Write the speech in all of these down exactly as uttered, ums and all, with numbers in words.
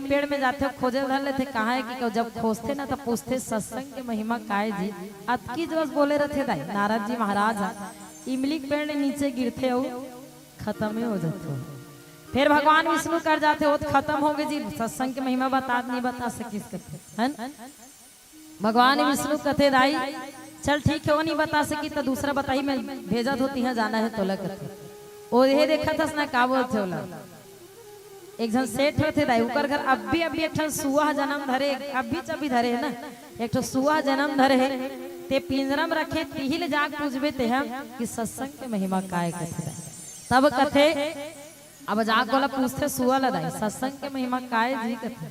पेड़ में जाथे, खोजे धर लेथे। कहाँ हे कि जब खोजथे ना, त पूछथे, "सत्संग के महिमा काय जी?" अतकी जो बस बोले रथे दाई, नारद जी महाराज ह इमली के पेड़ ले नीचे गिरथे अउ खतम हो जाथे। फिर भगवान विष्णु कर जाथे, "वो तो खतम हो गए जी, सत्संग के महिमा बता, नहीं बता सकिस," कथे, है ना? भगवान विष्णु कथे, "दाई, चल ठीक है, वो नहीं बता सकी, तो दूसरा बताही, मैं भेजत हों, तिहाँ जाना हे तोला," कथे। ओ ये देखत हस ना, का बोलथे ओला। एक झन सेठ रथे दाई, उकर घर अभी अभी एक ठन सुआ जनम धरे, अभी अभी धरे हे ना, एक ठो सुआ जनम धरे हे, ते पिंजरा में रखे, तिही ले जाके पूछबे तेहा कि सत्संग के महिमा काय कथे दाई। तब कथे, अब जाके ओला पूछथे सुआ ला, "दाई, सत्संग के महिमा काय जी?" कथे।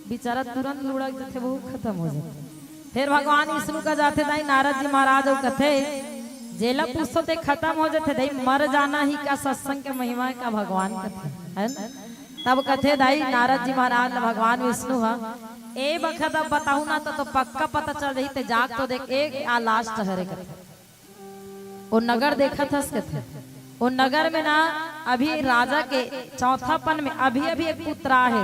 बेचारा तुरंत लुढ़क जथे, वो खतम हो जथे। फिर भगवान विष्णु कर जाथे दाई नारद जी महाराज अउ कथे, "जेला पूछथो ते खतम हो जथे दाई, मर जाना ही का सत्संग के महिमा हे का भगवान?" कथे, है ना? तब कथे दाई नारद जी महाराज ला भगवान विष्णु ह, "ए बखत अब बताहूं ना त, तो पक्का पता चल जाही, ते जाके तो देख, एक आ लास्ट हरे," कथे। ओ नगर देखत हस कथे, ओ नगर में ना अभी राजा के चौथापन में अभी अभी एक पुत्र आहे,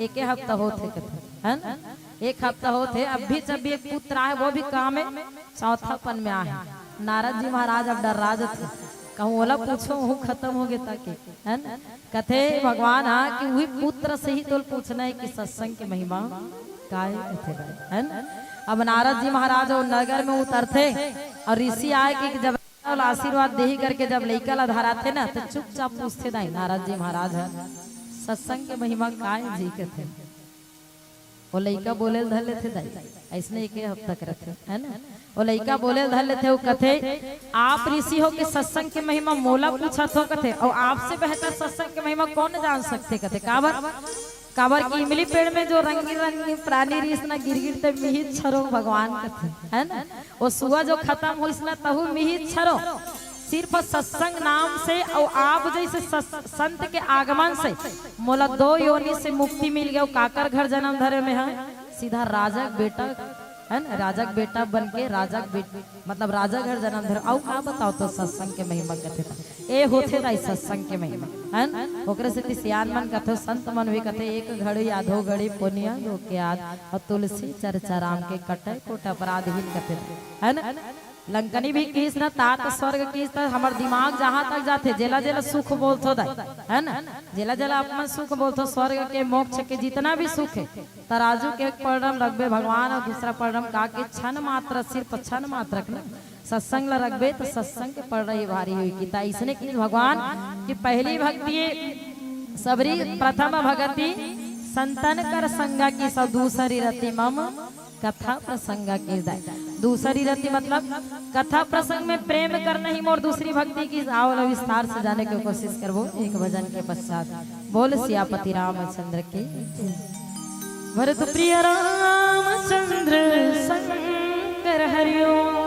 एके हफ्ता होत हे कथे, है ना? एक हफ्ता होत हे, अभी जब भी एक पुत्र आहे, वो भी कहाँ में? चौथापन में आहे। नारद जी महाराज अब डर्रा जथे, कहूँ ओला पूछो, वो खतम हो गे ताके, है ना? कथे भगवान, हाँ, कि उही पुत्र से ही तोल पूछना हे कि सत्संग के महिमा काय कथे, है ना? अब नारद जी महाराज वो नगर में उतरथे अउ ऋषि आय के जब आशीर्वाद देही करके जब लइका ला धराथे ना, त चुपचाप पूछथे दाई नारद जी महाराज ह, "सत्संग के महिमा काय जी?" कथे। वो लइका बोले ल धर लेथे दाई, अइसने एके हफ्ता के रथे, है ना? वो लइका बोले ल धर लेथे, वो कथे, "आप ऋषि हो के सत्संग के महिमा मोला पूछत हो," कथे, "अउ आपसे बेहतर सत्संग के महिमा कौन जान सकथे?" कथे, "काबर?" काबर कि इमली पेड़ में जो रंगीन रंगीन प्राणी रिहिस ना, गिर गिर ते मिहिस छरो भगवान कथे, है ना? वो सुआ जो खतम होइस ना, तहू मिहिस छरो। सिर्फ सत्संग नाम से अउ आप जैसे सस-, संत के आगमन से मोला दो योनि से मुक्ति मिल गयो। काकर घर जन्म धरे में है, सीधा राजा के बेटा, है ना, राजा के बेटा बन के, राजा के बेट-, मतलब राजा घर जन्म धरे। अउ का बताओ तो सत्संग के महिमा कथे त, ए होथे दाई सत्संग के महिमा, है ना? ओकरे सेती सियान मन कथे, संत मन भी कथे, "एक घड़ी आधो घड़ी पुनिया दो के आद, अउ तुलसी चर्चा राम के कटे कोट अपराध" ही कथे, है ना? लंकनी भी किहिस ना, तात स्वर्ग किहिस, त हमर दिमाग जहाँ तक जाथे, जेला जेला सुख बोलथो दाई, है ना, जेला जेला अपन सुख बोलथो, स्वर्ग के, मोक्ष के, जितना भी सुख हे, तराजू के एक पलड़ा म रखबे भगवान अउ दूसरा पलड़ा म का के क्षण मात्र, सिर्फ क्षण मात्र के ना सत्संग ला रखबे त सत्संग के पलड़ा ही भारी होही। कि त अइसने किहिस भगवान कि पहली भक्ति सबरी प्रथम भगति संतन कर संगा किहिस, दूसरी रति मम कथा प्रसंगा किहिस दाई। दूसरी रति मतलब कथा प्रसंग में प्रेम करना ही मोर दूसरी भक्ति किहिस। आव ल विस्तार से जाने के कोशिश करबो एक भजन के पश्चात। बोल सियापति रामचंद्र की जय। भरत प्रिय रामचंद्र शंकर हरिओम।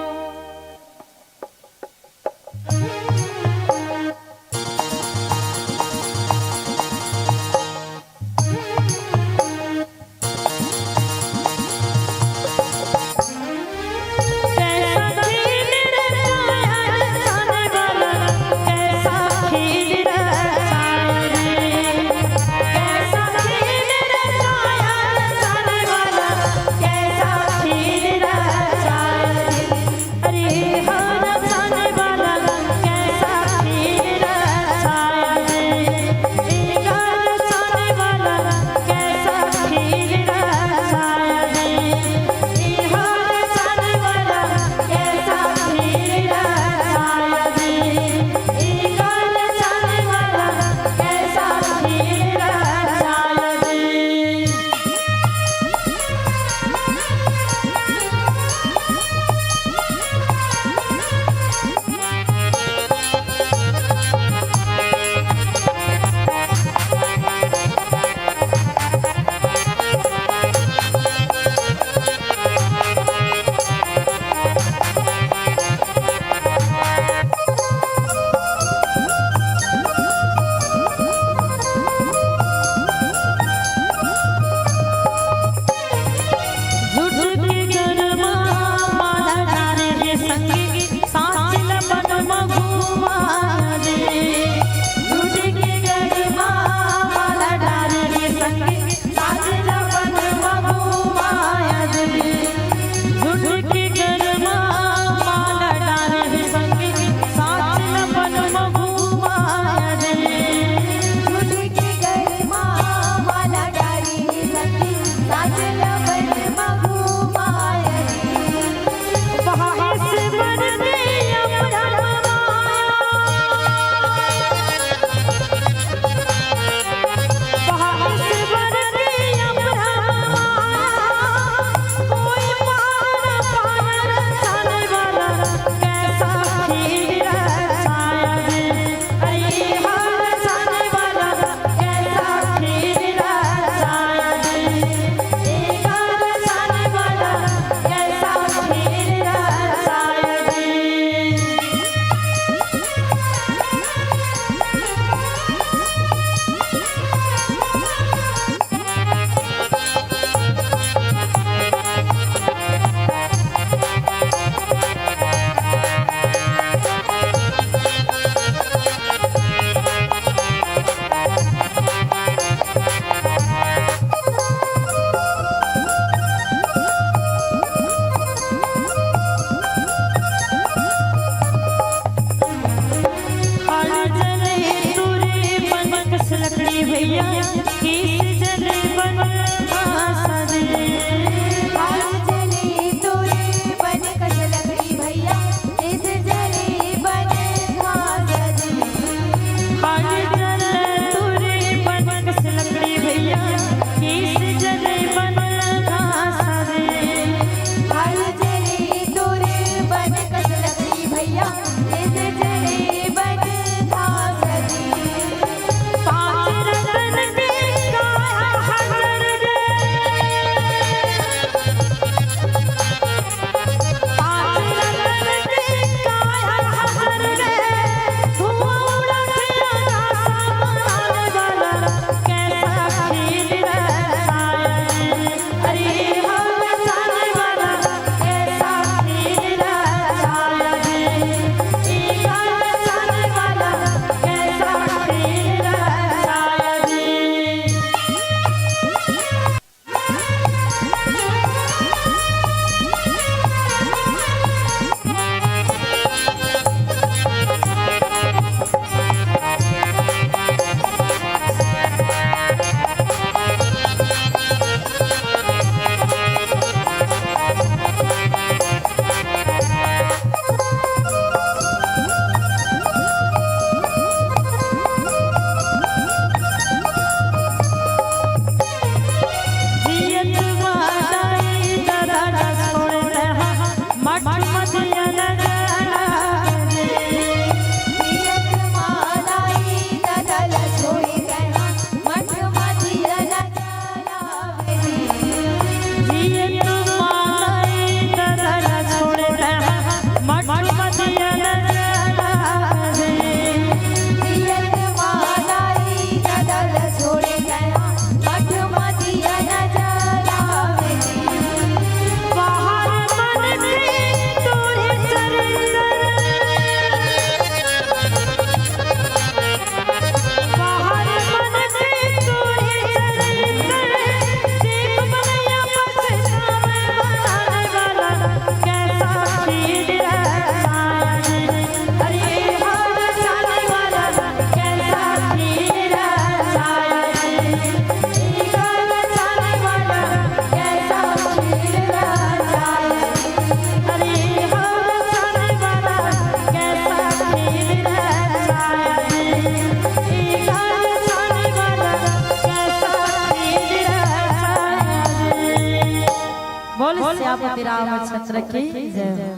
पति रामचंद्र की जय।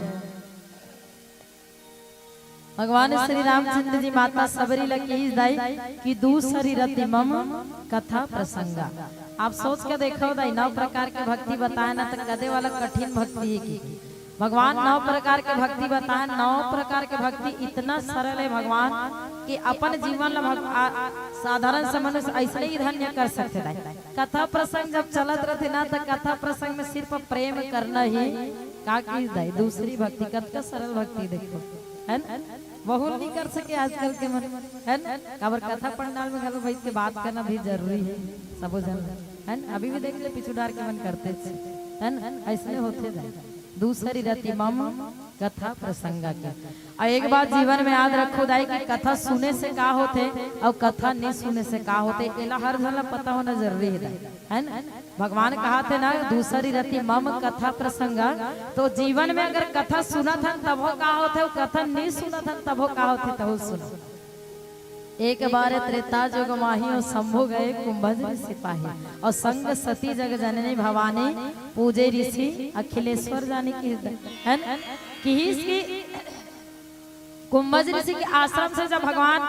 भगवान श्री रामचंद्र जी माता सबरी ल किहिस दाई कि दूसरी रति मम कथा प्रसंगा। आप सोच के देखो दाई, नौ प्रकार के भक्ति बताए ना, तो कदे वाला कठिन भक्ति हे कि भगवान नौ प्रकार के भक्ति बताए, नौ प्रकार के भक्ति इतना सरल हे भगवान कि अपन जीवन ला भग-, आ, आ, साधारण से मनुष्य ऐसने ही धन्य कर सकथे दाई। कथा प्रसंग जब चलत रथे ना, तो कथा प्रसंग में सिर्फ प्रेम करना ही का किहिस दाई, दूसरी भक्ति, कतका सरल भक्ति देखो, है ना? बहुत नहीं कर सके आजकल के मन, है ना? काबर कथा पंडाल में घलो बैठ के बात करना भी जरूरी हे, सबो झन, है ना? अभी भी देख ले, पीछू डार के मन करते थे, है ना? ऐसने होथे दाई। दूसरी रति मम कथा प्रसंगा के। अउ एक बात जीवन में याद रखो दाई कि कथा सुने से का होथे अउ कथा नहीं सुने से का होथे, एला हर झन ला पता होना जरूरी हे दाई, है ना? भगवान कहाथे ना, दूसरी रति मम कथा प्रसंगा। तो जीवन में अगर कथा सुनत हन तभो का होथे, अउ कथा नहीं सुनत हन तभो का होथे, तहू सुनो। एक बार त्रेता जुग माही, अउ शंभु गए कुंभज ऋषि पाही, अउ संग सती जग जननी भवानी, पूजे ऋषि अखिलेश्वर जानी की, है ना? किहिस कि कुंभज ऋषि के आश्रम से जब भगवान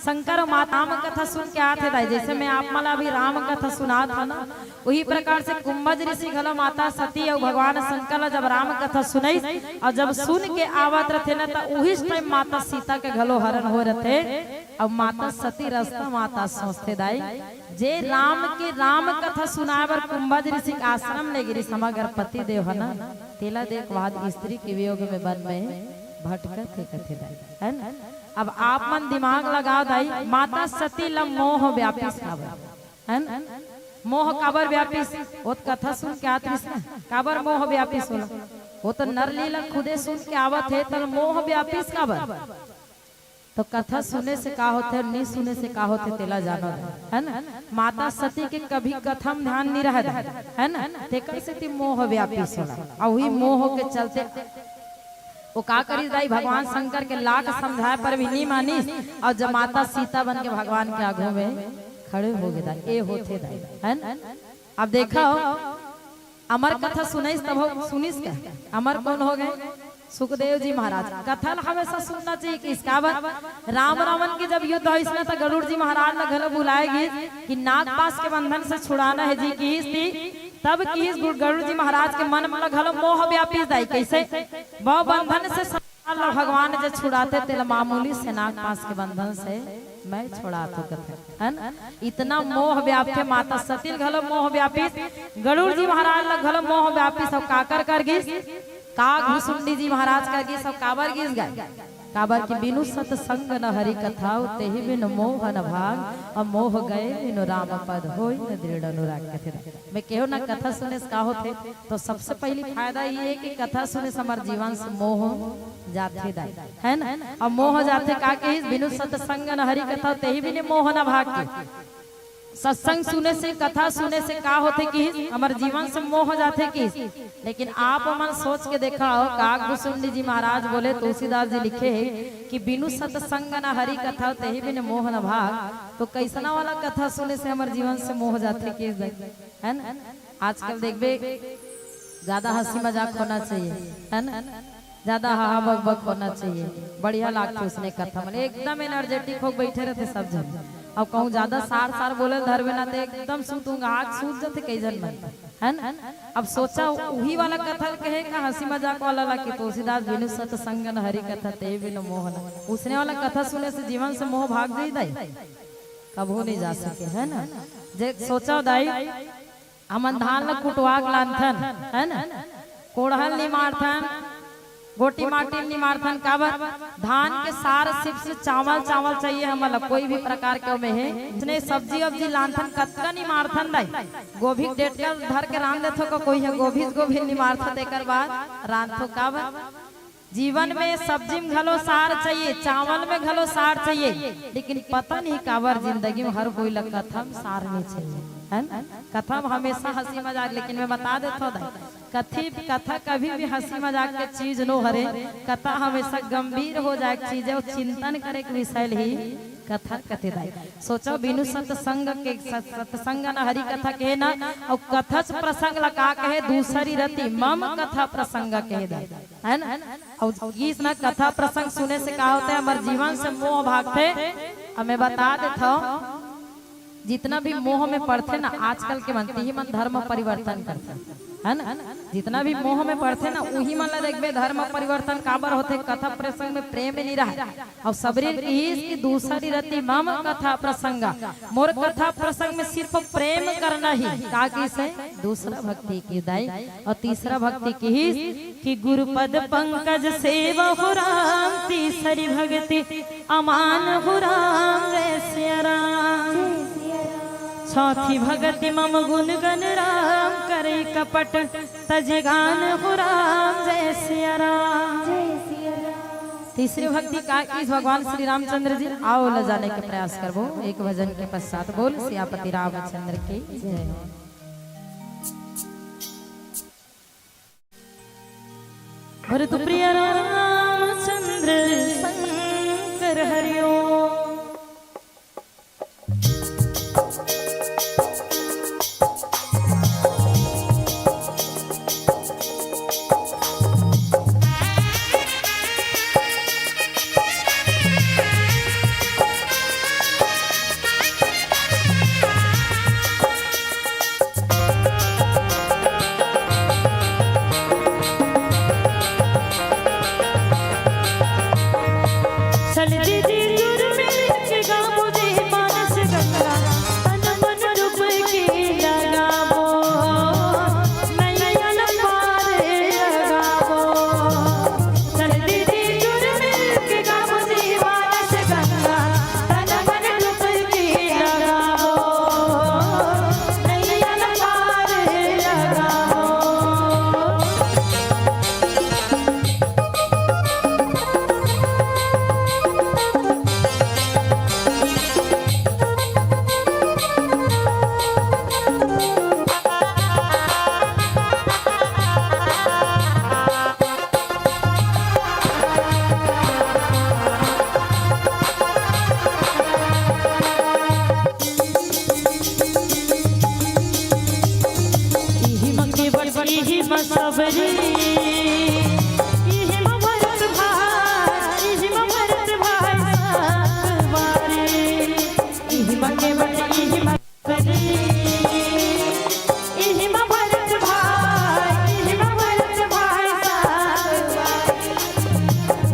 शंकर अउ माता राम कथा सुन के आत हे दाई, जैसे मैं आप मन ला अभी राम कथा सुनात हंव ना, उही प्रकार से कुंभज ऋषि घलो माता सती अउ भगवान शंकर ला जब राम कथा सुनइस अउ जब सुन के आवत रथे ना, त उहीच टाइम माता सीता के घलो हरण होय रथे। अउ माता सती रस्ता माता सोचथे दाई, जे राम के राम कथा सुनाए बर कुंभज ऋषि के आश्रम ले गे रिहिस, हमर पति देव ह ना, तेला देख बाद स्त्री के वियोग में वन में भटकत हे कथे दाई, है ना? अब आप मन दिमाग लगाव दाई, माता सती ल मोह व्यापिस काबर, है ना? मोह काबर व्यापिस? ओ त कथा सुन के आत रिहिस ना, काबर मोह व्यापिस ओला? ओ त नरलीला खुदे सुन के आवत हे, त मोह व्यापिस काबर? तो कथा सुने से का होथे, नहीं सुने से का होथे, तेला जानो, है ना? माता सती के कभी कथा में ध्यान नहीं रहे, है ना? तेकर सेती मोह व्यापिस ओला, अउ उही मोह के चलते ओ का करिस दाई, भगवान शंकर के लाख समझाए पर भी नहीं मानिस, अउ जब माता सीता बन के भगवान के आगू में खड़े हो गे दाई, ए होथे दाई, है ना? अब देखो, अमर कथा सुनइस तभो सुनिस का? अमर कोन हो गए? सुखदेव जी महाराज। कथा ल हमेशा सुनना चाहिए कि इसका बर राम रावण के जब युद्ध होइस ना, त गरुड़ जी महाराज ल घलो बुलाए गिस कि नागपाश के बंधन से छुड़ाना हे जी किहिस ती, तब किहिस गु-, गरुड़ जी महाराज के मन म घलो मोह व्यापिस दाई। कैसे? वो बंधन से संसार ल भगवान जे छुड़ाथे, तेला मामूली से नागपाश के बंधन से मैं छुड़ाथों कथे, है ना? इतना मोह व्याप्त हे, माता सती ल घलो मोह व्यापिस, गरुड़ जी महाराज ल घलो मोह व्यापिस, अउ काकर कर गिस? काग भुसुंडी जी महाराज कर गिस, अउ काबर गिस दाई? काबर कि बिनु सतसंग न हरि कथा, तेहि बिनु मोह न भाग, अउ मोह गए बिनु राम पद, होई न दृढ़ अनुराग कथे दाई। मैं केहेंव ना, कथा सुने से का होथे, तो सबसे पहली फायदा ये हे कि कथा सुने से हमर जीवन से मोह जाथे दाई, है ना? अउ मोह जाथे का किहिस, बिनु सतसंग न हरि कथा, तेहि बिनु मोह न भाग के। सत्संग सुने से, कथा सुने से का होथे किहिस, हमर जीवन से मोह जाथे किहिस। लेकिन आप मन सोच के देखव, काग भुसुंडी जी महाराज बोले, तुलसीदास जी लिखे हे कि बिनु सतसंग न हरि कथा, तेहि बिनु मोह न भाग। तो कैसना वाला कथा सुने से हमर जीवन से मोह जाथे किहिस दाई, है ना? आजकल देखबे, ज्यादा हंसी मजाक होना चाहिए, है ना? ज्यादा हाहा बकबक होना चाहिए, बढ़िया लागथे उसने कथा मन, एकदम एनर्जेटिक हो बैठे रहिथे सब झन। अब कहूँ ज्यादा सार सार बोले धरबे ना, तो एकदम सूतूंगा, आँख सूत जाथे कई झन मन, है ना? अब सोचा, उही वाला कथा ल कहे का हंसी मजाक वाला ला कि तुलसीदास बिनु सतसंग न हरि कथा, तेहि बिनु मोह न। उसने वाला कथा सुने से जीवन से मोह भाग जाई दाई? कभू नहीं जा सके, है ना? जे सोचा दाई, हमन धान ल कुटवा के लानथन, है ना? कोड़हल निमारथन, गोटी माटी निमारथन, काबर? धान के सार सिर्फ से चावल, चावल चाहिए हमन ल, कोई भी प्रकार के ओमे हे। इसने सब्जी वब्जी लानथन, कतका निमारथन दाई? गोभी के डेटका धर के रांध देथो का कोई हे? गोभी, गोभी निमारथो, तेकर बाद रांधथो, काबर? जीवन में सब्जी में घलो सार चाहिए, चावल में घलो सार चाहिए, लेकिन पता नहीं काबर जिंदगी में हर कोई ला कथा में सार नहीं चाहिए, है ना? कथा में हमेशा हंसी मजाक, लेकिन मैं बता देथों दाई, कथी, कथा कभी भी हंसी मजाक के चीज नो हरे। कथा हमेशा गंभीर हो जाए के चीज हे, अउ चिंतन करे के विषय ल ही कथा कथे दाई। सोचो बिनु सत्संग के, सत-, सत्संग न हरि कथा कहे ना, अउ कथच प्रसंग ला का कहे, दूसरी रति मम कथा प्रसंग कहे दाई, है ना? अउ गीस ना कथा प्रसंग सुने से का होथे, हमर जीवन से मोह भागथे। अब मैं बता देथव, जितना भी मोह में पड़थे ना, आजकल के मन, तिही मन धर्म परिवर्तन करथे, है ना? जितना भी मोह में पड़थे ना, उही मन ला देखबे, धर्म परिवर्तन काबर होथे? कथा प्रसंग में प्रेम नइ रहय। अउ सबरी किहिस कि दूसरी रति मम कथा प्रसंग, मोर कथा प्रसंग में सिर्फ प्रेम करना ही। का किहिस हे? दूसरा भक्ति किहिस दाई। अउ तीसरा भक्ति किहिस कि गुरु पद पंकज सेवा हो राम, तीसरी भक्ति अमान हो राम, जय सिया राम। चौथी भगति मम गुण गण राम, करई कपट तज गान हो राम, जय सिया राम। तीसरी भक्ति का किहिस भगवान श्री रामचंद्र जी, आओ ल जाने के प्रयास करबो एक भजन के पश्चात। बोल सियापति रामचंद्र की जय हो। भरत प्रिय रामचंद्र शंकर हरिओ।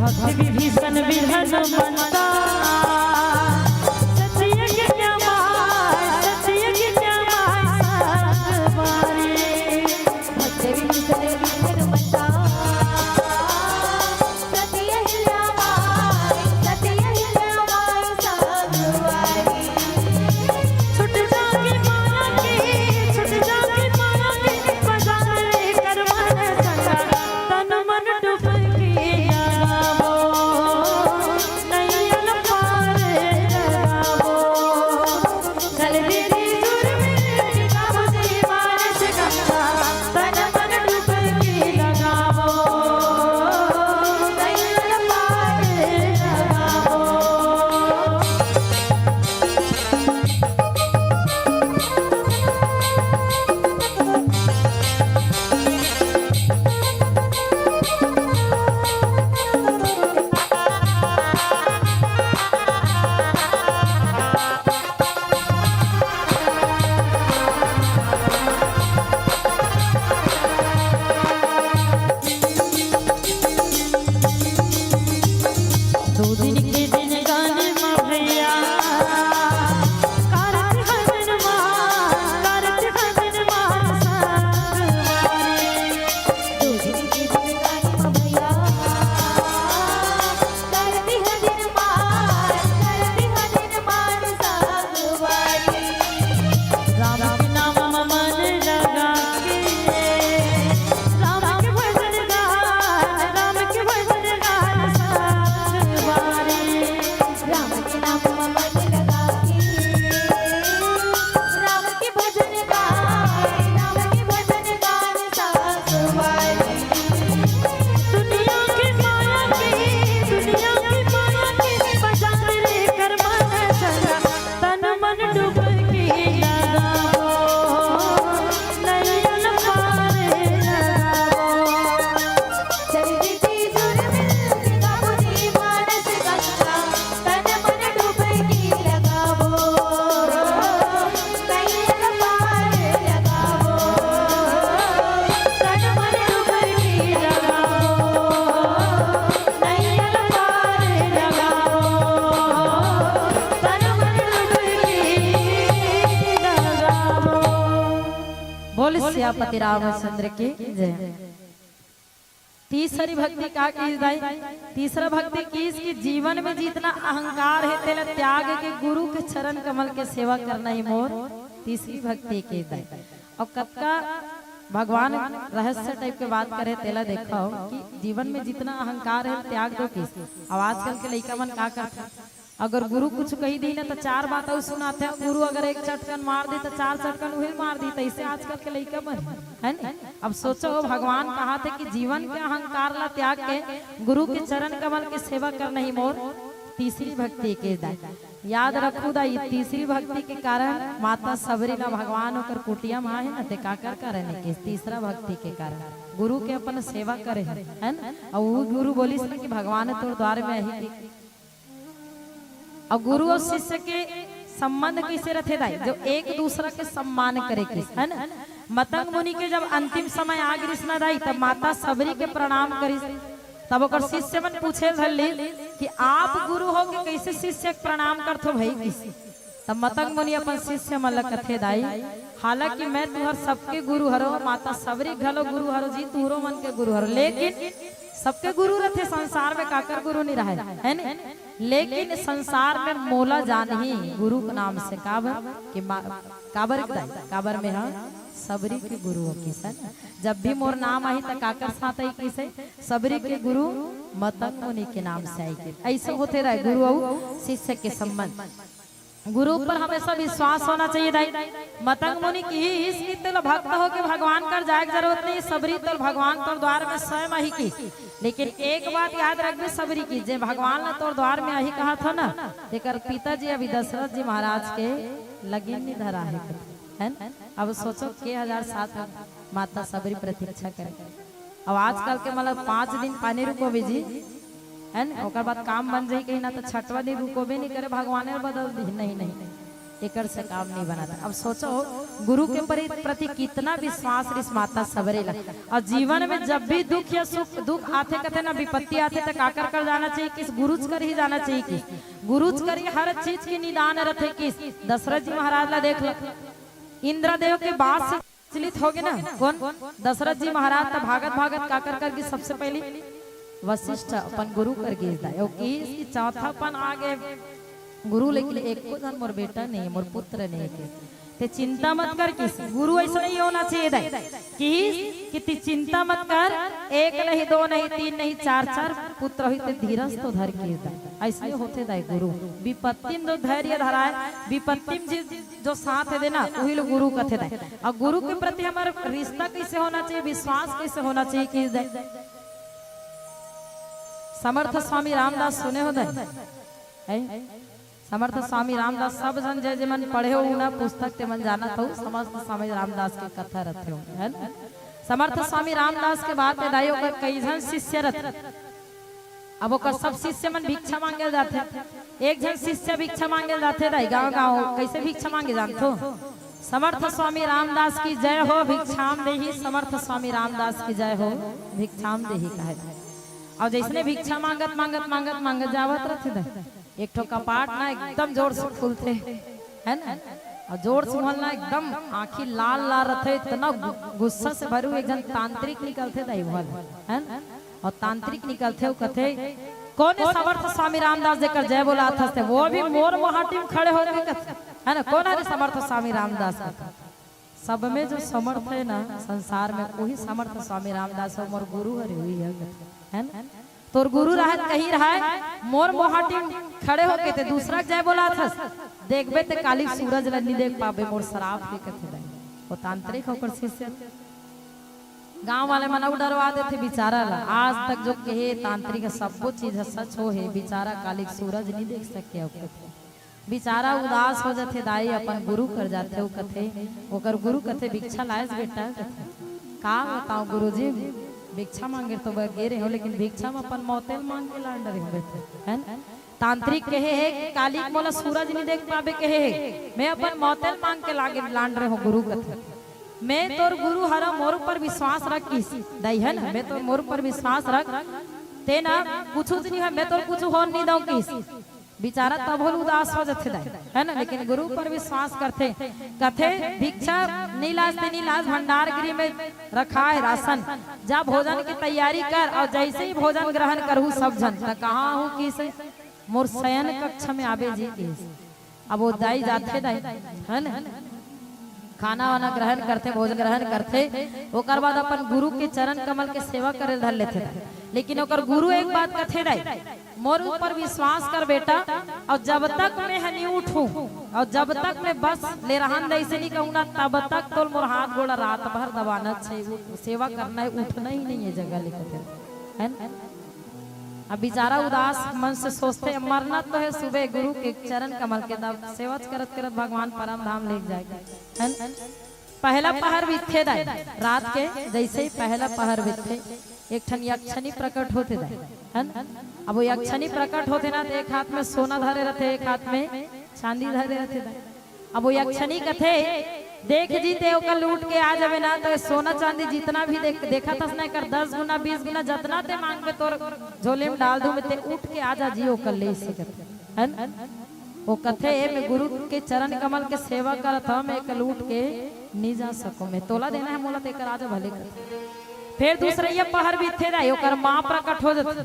भक्ति विभीषण बिरहन मनता, सतिया के क्या माय, सतिया के क्या माय, सवारी। भक्ति विभीषण बिरहन मनता, बोल सियापति रामचंद्र की जय। तीसरी भक्ति का किहिस दाई? तीसरा भक्ति किहिस कि जीवन में जितना अहंकार हे, तेला त्याग के गुरु के चरण कमल के सेवा करना ही मोर तीसरी भक्ति किहिस दाई। अउ कतका भगवान रहस्य type के बात करे, तेला देखव कि जीवन में जितना अहंकार हे, त्याग दो किहिस। अब आजकल के लइका मन का करथे, अगर गुरु कुछ कहि दिही ना, त चार बात अउ सुनाथे। गुरु अगर एक चटकन मार दिही, त चार चटकन उही मार दिही। त अइसे आजकल के लइका मन, है ना? अब सोचो, भगवान कहाथे कि जीवन के अहंकार ला त्याग के गुरु के चरण कमल के सेवा करना ही मोर तीसरी भक्ति किहिस दाई। याद रखहू दाई, तीसरी भक्ति के कारण माता सबरी ला भगवान ओकर कुटिया म आहे ना, ते काकर कारण हे कि तीसरा भक्ति के कारण गुरु के अपन सेवा करे हे, है ना? अउ वो गुरु बोलिस ना कि भगवान तोर द्वार में आही कि अउ गुरु अउ शिष्य के संबंध कइसे रथे दाई? जो एक दूसरा के सम्मान करे किहिस, है ना? मतंग मुनि के जब अंतिम समय आ गिरिस ना दाई, तब माता सबरी के प्रणाम करिस। तब ओकर शिष्य मन पूछे धर लिस कि आप गुरु हो के कइसे शिष्य के प्रणाम करथो भई किहिस। तब मतंग मुनि अपन शिष्य मन ल कथे दाई, हालांकि मैं तुहर सबके गुरु हरो, माता सबरी घलो गुरु हरो जी, तुहरो मन के गुरु हरो, लेकिन सबके गुरु रथे संसार में, काकर गुरु नहीं रहे, है ने? लेकिन संसार में मोला जानही गुरु के नाम से। काबर? कि मा-, काबर के दाई? काबर में हा सबरी के गुरु हो किहिस। जब भी मोर नाम आही त काकर साथ आई किहिस? सबरी के गुरु मतंग मुनि के नाम से आई किहिस। अइसे होथे दाई गुरु अउ शिष्य के संबंध। गुरु ऊपर हमेशा विश्वास होना चाहिए दाई। मतंग मुनि किहिस कि तेला भक्त होके भगवान कर जाए के जरूरत नहीं, सबरी तोर भगवान तोर द्वार में स्वयं आही किहिस। लेकिन एक बात याद रखबे सबरी कि जे भगवान ला तोर द्वार में आही कहाथो ना, तेकर पिताजी अभी दशरथ जी महाराज के लगिन नहीं धरा हे, है ना? अब सोचो के हजार सात माता सबरी प्रतीक्षा करे। अब आजकल के मतलब पाँच दिन पानी रुकोबे जी, है ना? ओकर बाद काम बन जाही कहीं ना, त छठवा दिन रुकोबे नहीं करे, भगवान बदल दिही, नहीं, नहीं, एकर से काम नहीं बनत। अब सोचो, गुरु के परि-, प्रति कितना विश्वास रिहिस माता सबरी ला। अउ जीवन में जब भी दुख या सुख, दुख आथे कथे ना, विपत्ति आथे, त काकर कर जाना चाहिए किहिस? गुरुज कर ही जाना चाहिए किहिस। गुरुज कर ही हर चीज के निदान रथे किहिस। दशरथ जी महाराज ला देख लो, इंद्रदेव के बात से विचलित हो गे ना। कोन? दशरथ जी महाराज। त भागत भागत काकर कर गिस? सबसे पहली वशिष्ठ अपन गुरु कर गिस दाई। अउ किहिस कि चौथापन आ गे गुरु, लेकिन एको झन मोर बेटा नहीं, मोर पुत्र नहीं किहिस। ते चिंता मत कर किहिस। गुरु अइसने ही होना चाहिए दाई। किहिस कि ते चिंता मत कर, एक नहीं, दो नहीं, तीन नहीं, चार चार पुत्र होही, ते धीरज तो धर किहिस दाई। अइसने होथे दाई गुरु। विपत्ति में जो धैर्य धराए, विपत्ति में जी जो साथ दे ना, उही ल गुरु कथे दाई। अउ गुरु के प्रति हमर रिश्ता कइसे होना चाहिए, विश्वास कइसे होना चाहिए किहिस दाई? समर्थ स्वामी रामदास सुने हो दाई? हैं? समर्थ स्वामी रामदास, सब झन जे जे मन पढ़े हो ना पुस्तक, ते मन जानत हो, समर्थ स्वामी रामदास के कथा रथे हो, है ना? समर्थ स्वामी रामदास के बात हे दाई, ओकर कई झन शिष्य रथे। अब ओकर सब शिष्य मन भिक्षा मांगे ल जाथे। एक झन शिष्य भिक्षा मांगे ल जाथे दाई गांव गांव। कइसे भिक्षा मांगे जानथो? समर्थ स्वामी रामदास की जय हो, भिक्षाम देही, समर्थ स्वामी रामदास की जय हो, भिक्षाम देही कहे। अउ जइसने भिक्षा मांगत मांगत मांगत मांगत जावत रथे दाई, एक ठो कपाट ना एकदम जोर से खुलथे, है ना? अउ जोर से उहल ना एकदम आँखी लाल लाल रथे, इतना गु-, गुस्सा से भरू एक झन तांत्रिक निकलथे दाई उहल, है ना? अउ तांत्रिक निकलथे, अउ कथे, "कोन हे समर्थ स्वामी रामदास जेकर जय बोलाथस ते?" वो भी मोर मुहाटी में खड़े होके कथे, है ना? "कोन हरे समर्थ स्वामी रामदास?" कथे, "सब में जो समर्थ है ना संसार में, वही समर्थ स्वामी रामदास हो, मोर गुरु हरे हुई है," कथे, है ना? "तोर गुरु रहत कहीं रहय, मोर मुहाटी में खड़े होके ते दूसरा के जय बोलाथस, देखबे ते काली सूरज ल नी देख पाबे, मोर श्राप हे," कथे दाई। वो तांत्रिक ओकर शिष्य। गांव वाले मन अउ डरवा देथे बिचारा ला। आज तक जो कहे तांत्रिक ह, सब्बो चीज ह सच हो हे, बिचारा काली सूरज नी देख सके अउ कथे। बिचारा उदास हो जाथे दाई, अपन गुरु कर जाथे, अउ कथे, ओकर गुरु कथे, "भिक्षा लायस बेटा?" कथे, "का बताओ गुरुजी, भिक्षा मांगे तो बर गे रहे हो, लेकिन भिक्षा में अपन मौतेल मांग के लान डरे हो बेटा," है ना? तांत्रिक कहे हे कि काली मोला सूरज नहीं देख पाबे कहे हे, मैं अपन मौतेल मांग के लागे लान रहे हो गुरु कथे। मैं तोर गुरु हरा, मोर ऊपर विश्वास रख किहिस दाई, है ना? मैं तोर मोर ऊपर विश्वास रख, ते ना कुछ नहीं है, मैं तोर कुछ होन नहीं दऊं किहिस। बेचारा तभो ले उदास हो जथे दाई, है ना? लेकिन गुरु पर विश्वास करथे, कथे, "भिक्षा नी लास ते नी लास, भंडार गृह में रखा है राशन, जा भोजन की तैयारी कर, और जैसे ही भोजन ग्रहण करहू सब झन।" त कहाँ हूँ किसे? "मोर शयन कक्ष में आबे जी," किस। अब वो दाई जाथे दाई, है ना, खाना वाना ग्रहण करथे, भोजन ग्रहण करथे, ओकर बाद अपन गुरु के चरण कमल के सेवा करे धर लेथे दाई। लेकिन ओकर गुरु एक बात कथे दाई, "मोर ऊपर विश्वास कर बेटा, और जब तक मैं ह नी उठूं, और जब तक मैं बस ले रहन दे, ऐसे नहीं कहूं ना, तब तक तोल मोर हाथ गोड़ रात भर दबाना चाहिए, सेवा करना है, उठना ही नहीं है जगह ले," कथे, है ना? अब बेचारा उदास मन से सोचथे, मरना तो है सुबह गुरु के चरण कमल के, तब सेवा करत करत भगवान परम धाम ले जाएगा, है ना? पहला पहर बीतथे दाई, रात के जैसे ही पहला पहर बीतथे, एक ठन यक्षनी प्रकट होथे दाई, है ना? अब वो यक्षनी प्रकट होथे ना, तो एक हाथ में सोना धरे रहथे, एक हाथ में चांदी धरे रहथे दाई। अब वो यक्षनी कथे, "देख जी, ते ओकर लूट के आ जाबे ना, तो सोना चांदी जितना भी देख, देखत हस ना, एकर दस गुना, बीस गुना, जतना ते मांगबे तोर झोले में डाल दूं मैं, ते उठ के आ जा जी, ओकर ले," से कथे, है ना? वो कथे, "मैं गुरु के चरण कमल के सेवा करत हंव, मैं एकर लूट के नी जा सकंव, मैं तोला देना है मोला, तेकर आ जा भले," कथे। फिर दूसरइया पहर बीतथे दाई, ओकर माँ प्रकट हो जथे,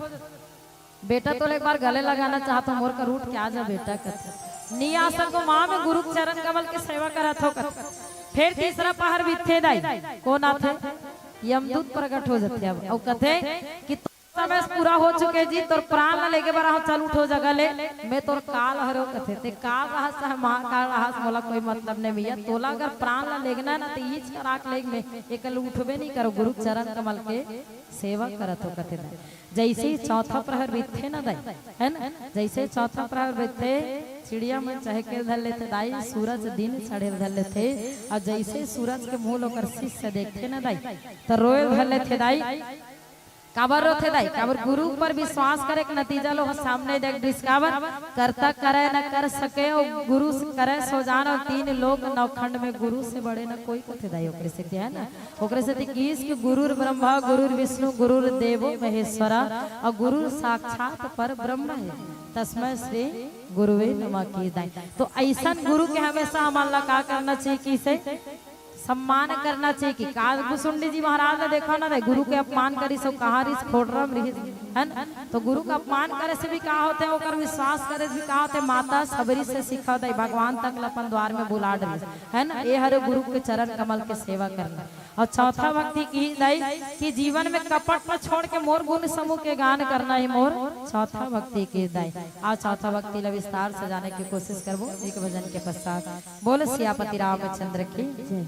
"बेटा तोला एक बार गले लगाना चाहत हंव, मोर कर उठ के आ जा बेटा," कथे। "नी आ सकंव माँ, मैं गुरु के चरण कमल के सेवा करत हंव," कथे। फिर तीसरा पहर बीतथे दाई, कोन आथे? यमदूत प्रकट हो जथे अब, अउ कथे कि समय पूरा हो चुके जी, तोर प्राण ला लेगे बर आहूं, चल उठ ओ जगह ले, मैं तोर काल हरों कथे, ते काल रहस चाहे महाकाल रहस, मोला कोई मतलब नहीं भैया, तोला अगर प्राण ला लेगना है ना, तो इच कर आंख लेग में, एकर ले उठबे नहीं करो, गुरु चरण कमल के सेवा करत हंव कथे दाई। जैसे ही चौथा प्रहर बीतथे ना दाई, है ना, जैसे ही चौथा प्रहर बीतथे, चिड़िया मन चहके धर लेथे दाई, सूरज दिन चढ़े धर लेथे, और जैसे ही सूरज के मुंह ल ओकर शिष्य देखथे ना दाई, तो रोए धर लेथे दाई। काबर रोथे दाई? काबर गुरु पर विश्वास करे के नतीजा ल ओह सामने देख दिस। काबर? "कर्ता करे न कर सके, अउ गुरु करे सो जान, अउ तीन लोक नौ खंड में गुरु से बड़े न कोई," कथे दाई। ओकरे सेती, है ना, ओकरे सेती किहिस कि "गुरुर ब्रह्मा गुरुर विष्णु गुरुर देवो महेश्वरा, अउ गुरु साक्षात पर ब्रह्म है, तस्मै श्री गुरुवे नमः" किहिस दाई। तो अइसन गुरु के हमेशा हमन ला का करना चाहिए? किसे सम्मान करना चाहिए कि का गुसुंडी जी महाराज ला देखो ना रे, गुरु के अपमान करिस, कहाँ रिहिस, खोड़रम रिहिस, है ना? तो गुरु का अपमान करे से भी का होथे, ओकर विश्वास करे से भी का होथे, माता सबरी से सिखावत हे, भगवान तक ला अपन द्वार में बुला डरिस, है ना? ये हरे गुरु के चरण कमल के सेवा करना। और चौथा भक्ति किहिस दाई कि जीवन में कपट ला छोड़ के मोर गुण समूह के गान करना ही मोर चौथा भक्ति किहिस दाई। और चौथा भक्ति ला विस्तार से जाने की कोशिश करबो एक भजन के पश्चात। बोल सियापति रामचंद्र की जय।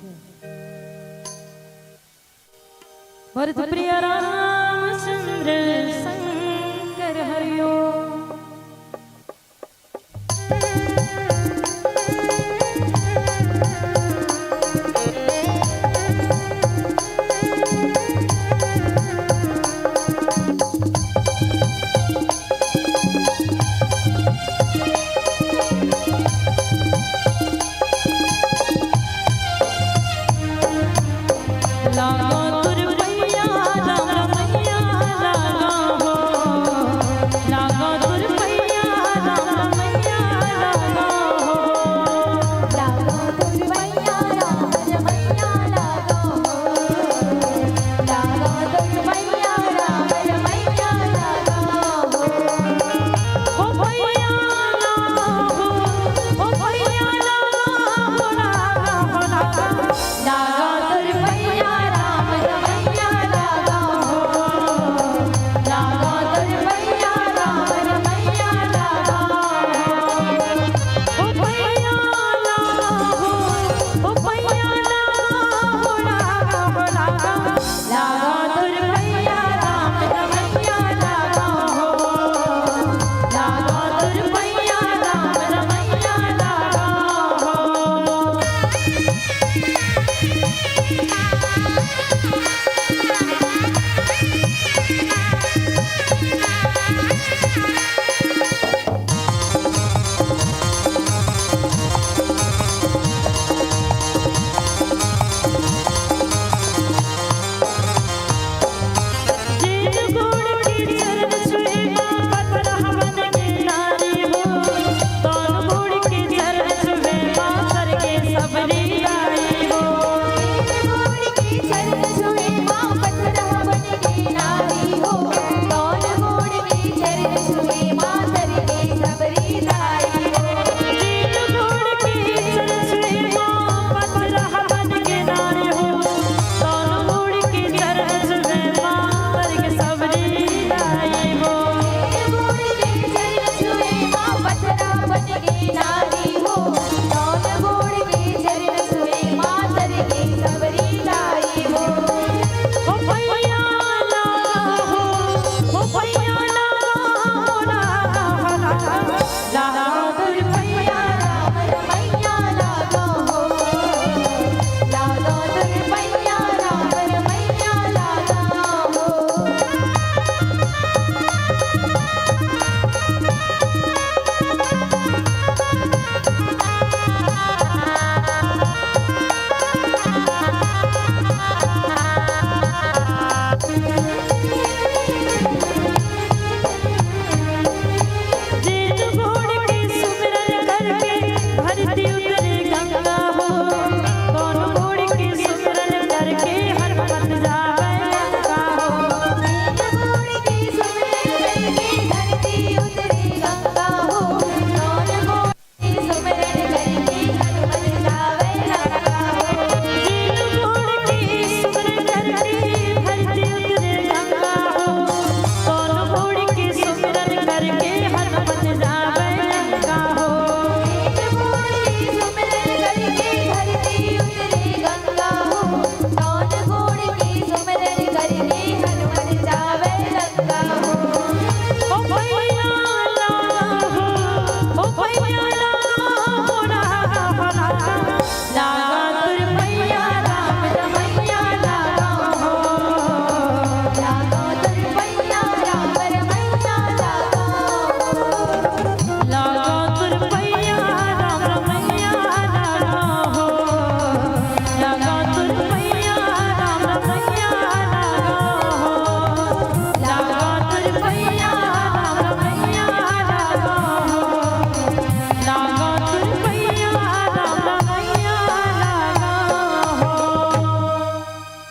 भरत प्रिय रामचंद्र शंकर हरिओ।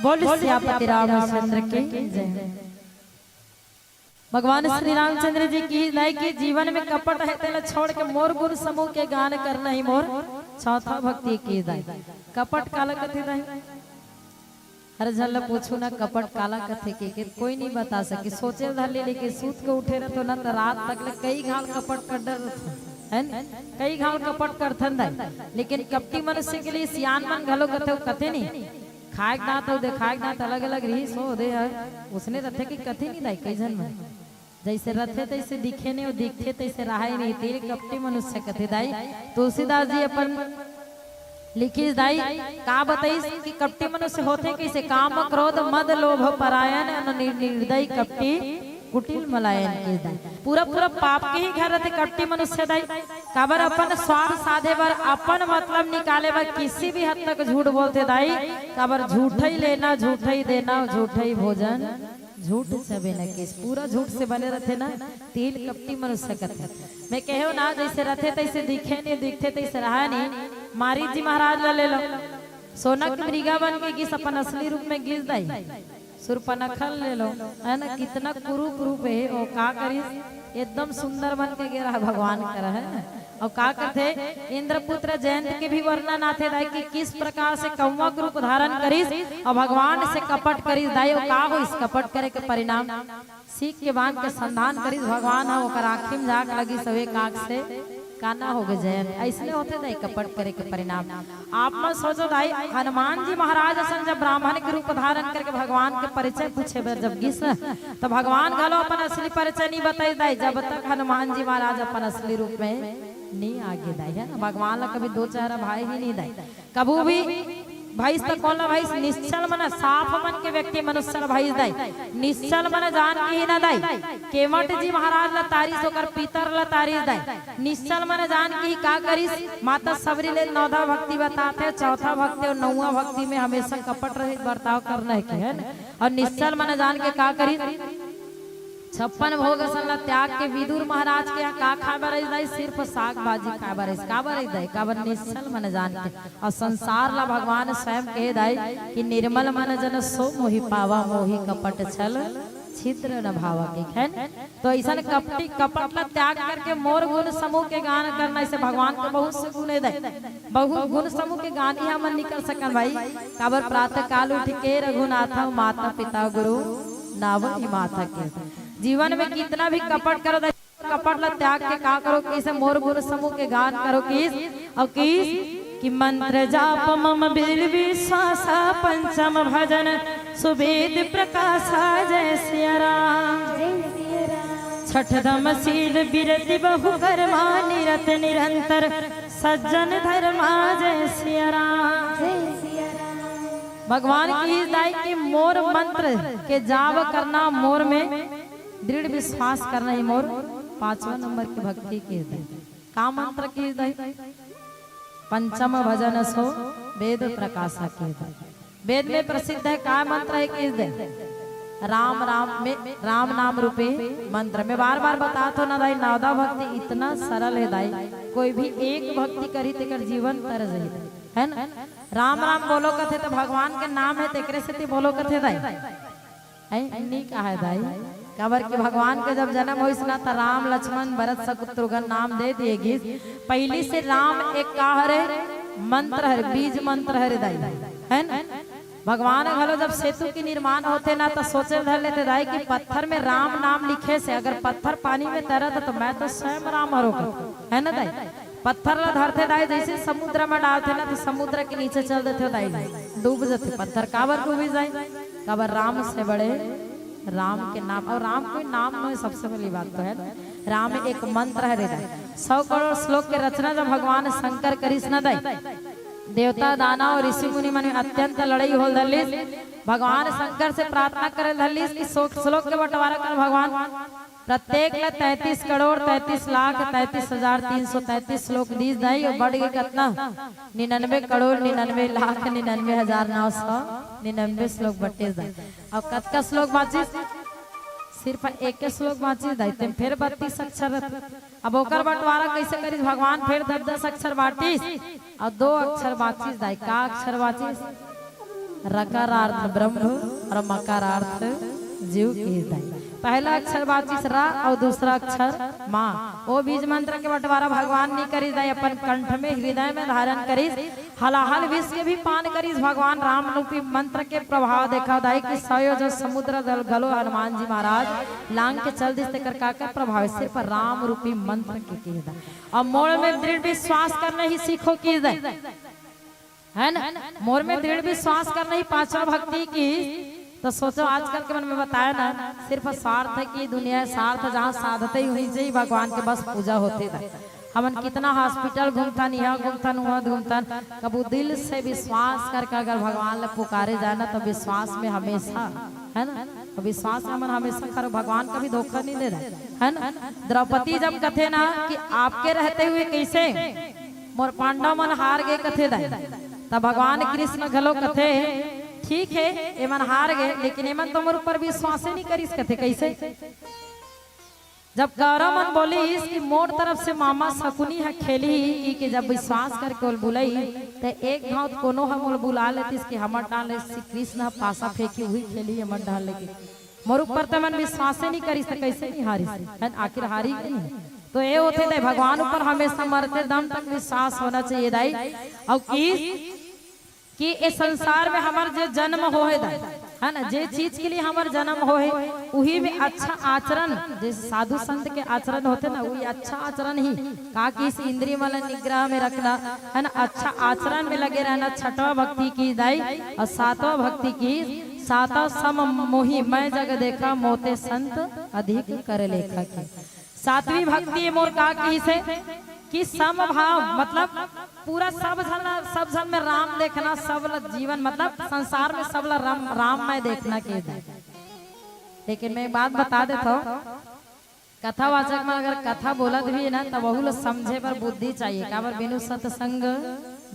बोल सियापति रामचंद्र की जय। भगवान श्री रामचंद्र जी की दाई की जीवन में कपट हे तेला छोड़ के मोर गुण समूह के गान करना ही मोर चौथा भक्ति की दाई। कपट काला कथे दाई? हर झन ल पूछू ना कपट काला कथे के, के कोई नहीं बता सके। सोचे धर ले लेके सूत के उठे रहतो ना त रात तक ले कई घाल कपट कर डर रहतो, है न? कई घाल कपट करथन दाई। लेकिन कपटी मनुष्य के लिए सियान मन घलो कथे, कथे नहीं। खाए के दांत अउ देखाए के दांत अलग-अलग रिहिस हो दे हर। उसने रथे कि कथे नहीं दाई, कई झन मन। जैसे रथे तैसे दिखे नहीं, अउ दिखथे तैसे रहाय नहीं। तेल कपटी मनुष्य कथे दाई। तुलसीदास जी अपन लिखिस दाई, का बताइस कि कपटी मनुष्य होथे कइसे, काम क्रोध मद लोभ परायण, अन नि-, निर्दयी कपटी कुटिल मलायन के दाई। पूरा पूरा पाप के ही घर रथे कपटी मनुष्य दाई। काबर अपन स्वार्थ साधे बर, अपन मतलब निकाले बर किसी भी हद तक झूठ बोलथे दाई। काबर झूठई लेना, झूठई देना, झूठई भोजन, झूठ चबे न केस। पूरा झूठ से बने रथे ना, तेल कपटी मनुष्य कथे। मैं कहेव ना, जैसे रथे तैसे दिखे नहीं, दिखथे तैसे रहा नहीं। मारीच जी महाराज ला ले लो, सोना के मृगा बन के गिस, अपन असली रूप में गिस दाई। सुरपनखा ल ले लो, है ना, कितना कुरूप रूप हे। ओ का करिस, एकदम सुंदर बन के गे रहा भगवान कर, है ना। अउ का कथे, इंद्रपुत्र जयंत के भी वर्णन आथे दाई कि किस प्रकार से कौवा के रूप धारण करिस अउ भगवान से कपट करिस दाई। अउ का होइस कपट करे के परिणाम? सीख के बांध के संधान करिस भगवान ह, ओकर आँखी में झांक लगिस, अउ एक आँख से काना हो गे जयंत। अइसने होथे दाई कपट करे के परिणाम। आप मन सोचो दाई, हनुमान जी महाराज असन जब ब्राह्मण के रूप धारण करके भगवान के परिचय पूछे बर जब गिस न, त भगवान घलो अपन असली परिचय नहीं बताइस दाई, जब तक हनुमान जी महाराज अपन असली रूप में नहीं आगे दाई, है ना। भगवान ला कभी दो चेहरा भाई ही नहीं दाई, कभू भी भइस त कोन ला भइस, निश्चल मन, साफ मन के व्यक्ति मनुष्य ला भइस दाई। निश्चल मन जान के ही ना दाई, केवट जी महाराज ला तारिस, ओकर पितर ला तारिस दाई। निश्चल मन जान के ही का करिस, माता सबरी ले नौधा भक्ति बताथे, चौथा भक्ति अउ नौवा भक्ति में हमेशा कपट रहित बर्ताव करना हे कि, है ना। अउ निश्चल मन जान के का करिस, छप्पन भोग असन ला त्याग के विदुर महाराज के यहाँ का खाए बर आइस दाई? सिर्फ साग भाजी खाए बर आइस। काबर आइस दाई? काबर निश्चल मन जान के। अउ संसार ला भगवान स्वयं कहे दाई कि निर्मल मन जन सो मोहि पावा, मोहि कपट छल छिद्र न भावा के, है न? तो अइसन कपटी, कपट ला त्याग करके मोर गुण समूह के गान करना, अइसे भगवान के बहुत से गुण हे दाई। बहुत गुण समूह के गान ही हमन निकल सकन भाई। काबर प्रातः काल उठ के रघुनाथ माता पिता गुरु नावहि माथा के। जीवन में कितना भी कपट करो, कपट ला त्याग के का करो, कइसे मोर गुण समूह के गान करो, किस अउ किस कि मंत्र जाप मम बिल विश्वासा, पंचम भजन सुवेद प्रकाशा। जय सिया राम। छठ दम शील बिरति बहु कर्मा, निरत निरंतर सज्जन धर्मा। जय सिया राम। भगवान की दाई कि मोर मंत्र के जाप करना, मोर में दृढ़ विश्वास करना ही मोर पांचवा नंबर की भक्ति की दाई। का मंत्र की दाई? पंचम भजन सो वेद प्रकाशा की दाई। वेद में प्रसिद्ध हे, का मंत्र हे कि दे? राम, राम में, राम नाम रूपी मंत्र। मैं बार बार बताथों ना दाई, नवधा भक्ति इतना सरल हे दाई, कोई भी एक भक्ति करही तेकर जीवन तर जाही, है ना? राम राम बोलो कथे त भगवान के नाम हे, तेकरे सेती बोलो कथे दाई। है, नी कहा हे दाई। काबर कि भगवान के जब जन्म होइस ना, त राम, लक्ष्मण, भरत, शत्रुघ्न नाम दे दिए गिस। पहिली से राम एक का हरे? मंत्र हरे, बीज मंत्र हरे दाई, है ना? भगवान घलो जब सेतु के निर्माण होथे ना, त सोचे धर लेथे दाई कि पत्थर में राम नाम लिखे से अगर पत्थर पानी में तरत त मैं तो स्वयं राम हरो, है ना दाई? पत्थर ला धरथे दाई, जइसे समुद्र में डालथे ना, त समुद्र के नीचे चल देथे दाई, डूब जथे पत्थर। काबर डूबी जाए? काबर राम से बड़े राम के नाम, अउ राम कोई नाम नोहे, सबसे पहली बात तो है, राम एक मंत्र हरे दाई। सौ करोड़ श्लोक के रचना जब भगवान शंकर करिस ना दाई, देवता दानव अउ ऋषि मुनि मन में अत्यंत लड़ई होल धरलिस। भगवान शंकर से प्रार्थना करे धरलिस कि श्लोक, श्लोक के बंटवारा कर भगवान। प्रत्येक ला तैंतीस करोड़ तैंतीस लाख तैंतीस हजार तीन सौ तैंतीस श्लोक दीस दाई, अउ बढ़ गे कतना? निन्यानवे करोड़ निन्यानवे लाख निन्यानवे हजार नौ सौ निन्यानवे श्लोक बंटिस दाई। अउ कतका श्लोक बांचिस? सिर्फ एक श्लोक बांचिस दाई, तेन फेर बत्तीस अक्षर रथे। अब ओकर बंटवारा कइसे करिस भगवान? फेर दस दस अक्षर बांटिस अउ दो अक्षर बांचिस दाई। का अक्षर बांचिस? रकारार्थ ब्रह्म और मकारार्थ जीव किहिस दाई। पहला अक्षर बाचिस रा और दूसरा अक्षर माँ। वो बीज मंत्र के बंटवारा भगवान नहीं करिस दाई, अपन कंठ में, हृदय में धारण करिस। हलाहल विष के भी पान करिस भगवान। राम रूपी मंत्र के प्रभाव देखा दाई कि सौ योजन समुद्र जल घलो हनुमान जी महाराज लांग के चल दिस। तेकर का का प्रभाव? सिर्फ राम रूपी मंत्र के किहिस दाई। अब मोर में दृढ़ विश्वास करना ही सीखो किहिस दाई, है ना? मोर में दृढ़ विश्वास करना ही पांचवा भक्ति किहिस। तो सोचो, आजकल के मन में बताया ना, सिर्फ स्वार्थ है कि दुनिया है, स्वार्थ जहाँ साधते ही हुई जी भगवान के बस पूजा होथे दाई। हमन कितना hospital घूमथन, यहाँ घूमथन, वहाँ घूमथन, कबू दिल से विश्वास करके अगर भगवान ला पुकारे जाए ना, तो विश्वास में हमेशा, है ना, तो विश्वास में हमन हमेशा करो, भगवान कभी धोखा नहीं दे दाई, है ना? द्रौपदी जब कथे ना कि आपके रहते हुए कैसे मोर पांडव मन हार गे कथे दाई, तब भगवान कृष्ण घलो कथे, ठीक है, एमन हार गे, लेकिन एमन तो मोर ऊपर विश्वासे नहीं करिस कथे। कैसे? जब कौरव मन बोलिस कि मोर तरफ से मामा शकुनी ह खेलही, कि के जब विश्वास करके ओल बुलई, ते एक घाव कोनो ह मोल बुला लेतिस कि हमर डाल ले श्री कृष्ण ह पासा फेंकी, उही खेलही हमर डाल लेके। मोर ऊपर ते मन विश्वासे नहीं करिस, ते कैसे नहीं हारिस? है न? आखिर हारी कि नहीं? तो ये होथे दाई, भगवान ऊपर हमेशा मरते दम तक विश्वास होना चाहिए दाई। और कि कि ए संसार में हमर जे जन्म होहे दाई, है ना, जे चीज के लिए हमर जन्म होहे, उही में अच्छा आचरण, जैसे साधु संत के आचरण होथे ना, वही अच्छा आचरण ही। का कि इस इंद्रिय मन निग्रह में रखना, है ना, अच्छा आचरण में लगे रहना, छठवां भक्ति किहिस दाई, और सातवां भक्ति किहिस, सातवां सम मोहि मैं जग देखा, मोते संत अधिक कर लेखा किहिस। सातवीं भक्ति ये मोर का किहिस हे कि समभाव, मतलब पूरा सब झन ला, सब झन में राम देखना, सब ला जीवन, मतलब संसार में सब ला राम, राममय देखना के हे। लेकिन मैं एक बात बता देथंव, कथावाचक मन अगर कथा बोलत भी हे ना, तब वहू ला समझे बर बुद्धि चाहिए। काबर बिनु सत्संग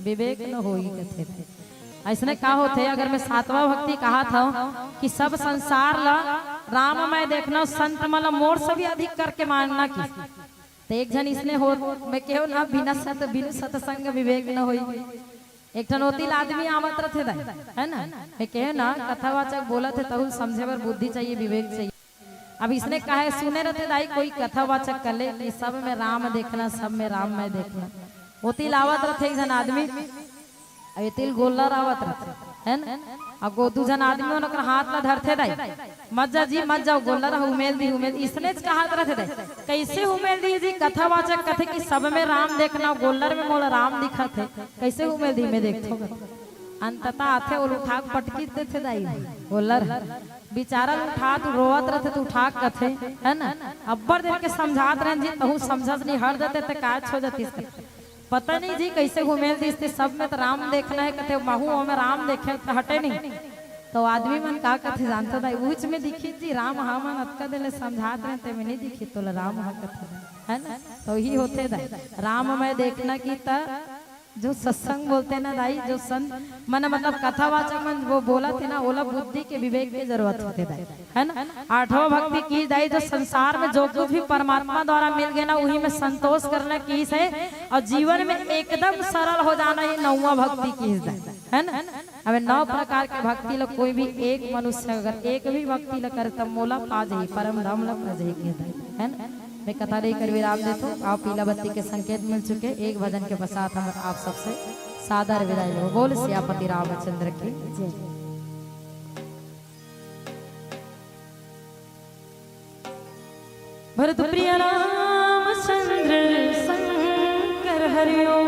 विवेक न होई कथे। अइसने का होथे, अगर मैं सातवां भक्ति कहत हंव कि सब संसार ला राममय देखना, संत मन ला मोर से भी अधिक करके मानना कि, त एक झन इसने हो, मैं केहेंव ना, बिना सत, बिनु सत्संग विवेक न होई। एक ठन ओती ला आदमी आवत रथे दाई, है ना? मैं केहेंव ना, कथावाचक बोलत हे, तहू समझे बर बुद्धि चाहिए, विवेक चाहिए। अब इसने कहे सुने रथे दाई, कोई कथावाचक कले कि सब में राम देखना, सब में राममय देखना। ओती ला आवत रथे एक झन आदमी, अब एती ले गोल्लर आवत रथे, है ना? अब गो दू झन आदमी मन ओकर हाथ ला धरथे दाई, मत जा जी, मत जाओ, गोल्लर ह उमेल दिही, उमेल दिही, इसनेच कहत रथे दाई। कैसे उमेल दिही जी? कथावाचक कथे कि सब में राम देखना, गोल्लर में मोला राम दिखत हे, कैसे उमेल दिही, मैं देखथंव। अंततः आथे, ओला उठा के पटकी देथे दाई, गोल्लर ह। बिचारा ल उठा, त रोवत रथे, त उठा के कथे, है ना? अब्बड़ देर के समझात रहेन जी, तहू समझस नहीं, हर देते ते कायच हो जातिस। पता नहीं जी कैसे घुमेल दिस ते, सब में त राम देखना हे कथे, महू ओमे राम देखेंव त हटे नहीं। त आदमी मन का कथे जानथव दाई, उहिच में दिखिस जी राम, हमन अतका देर ले समझात रहेन ते में नहीं दिखिस तोला राम ह कथे, है ना? त इही होथे दाई, राममय देखना कि त जो सत्संग बोलथे ना दाई, जो संत मन, मतलब कथावाचक मन वो बोलथे ना, ओला बुद्धि के विवेक के जरूरत होथे दाई, है ना? आठवां भक्ति किहिस दाई, जो संसार में जो कुछ भी परमात्मा द्वारा मिल गे ना, उही में संतोष करना किहिस हे, और जीवन में एकदम सरल हो जाना, ये नौवां भक्ति किहिस दाई, है ना? अब नौ प्रकार के भक्ति ला कोई भी एक मनुष्य अगर एक भी भक्ति ला करे, तब मोला पा जाही, परम धाम ला पा जाही किहिस दाई, है ना? मैं कथा लेकर विराम देथंव। आप पीला बत्ती के संकेत मिल चुके, एक भजन के पश्चात हम आप सबसे सादर विदाई लेबो। बोल सियापति रामचंद्र की जय। भरत प्रिय रामचंद्र शंकर हरिओ।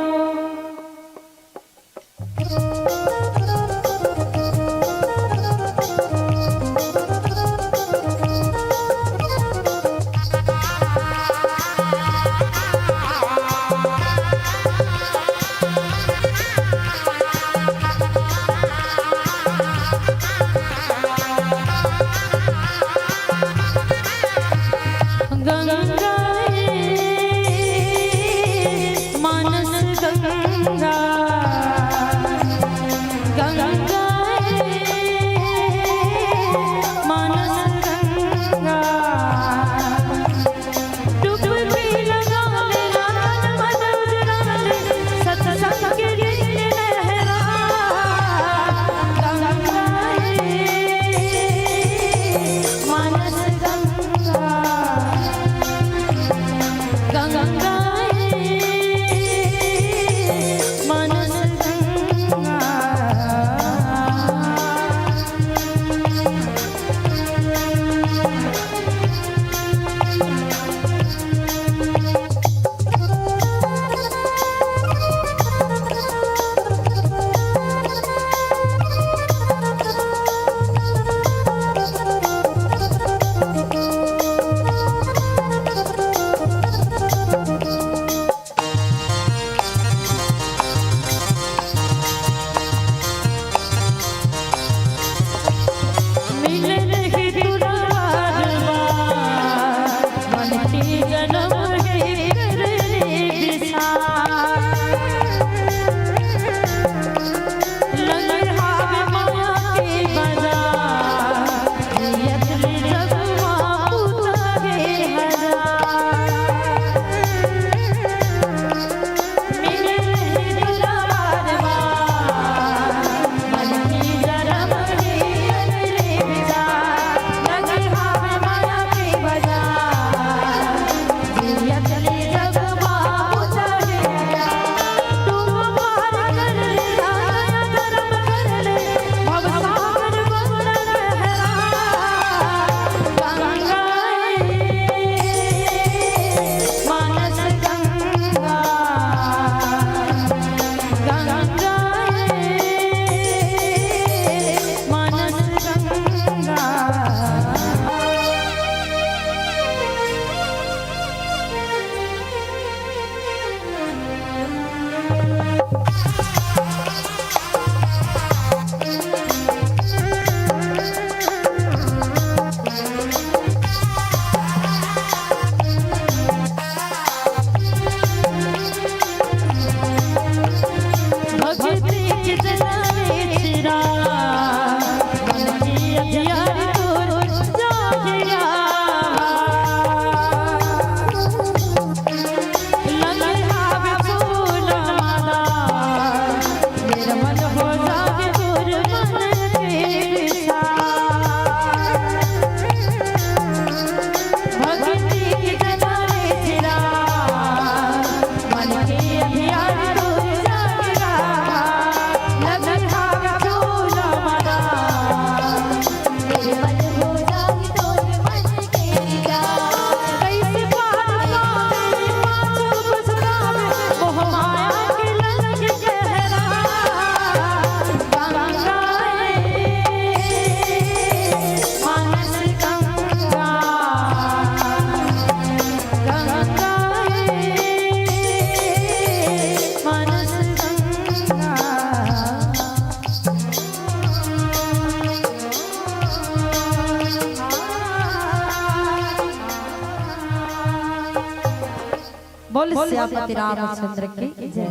बोल सियापति रामचंद्र की जय।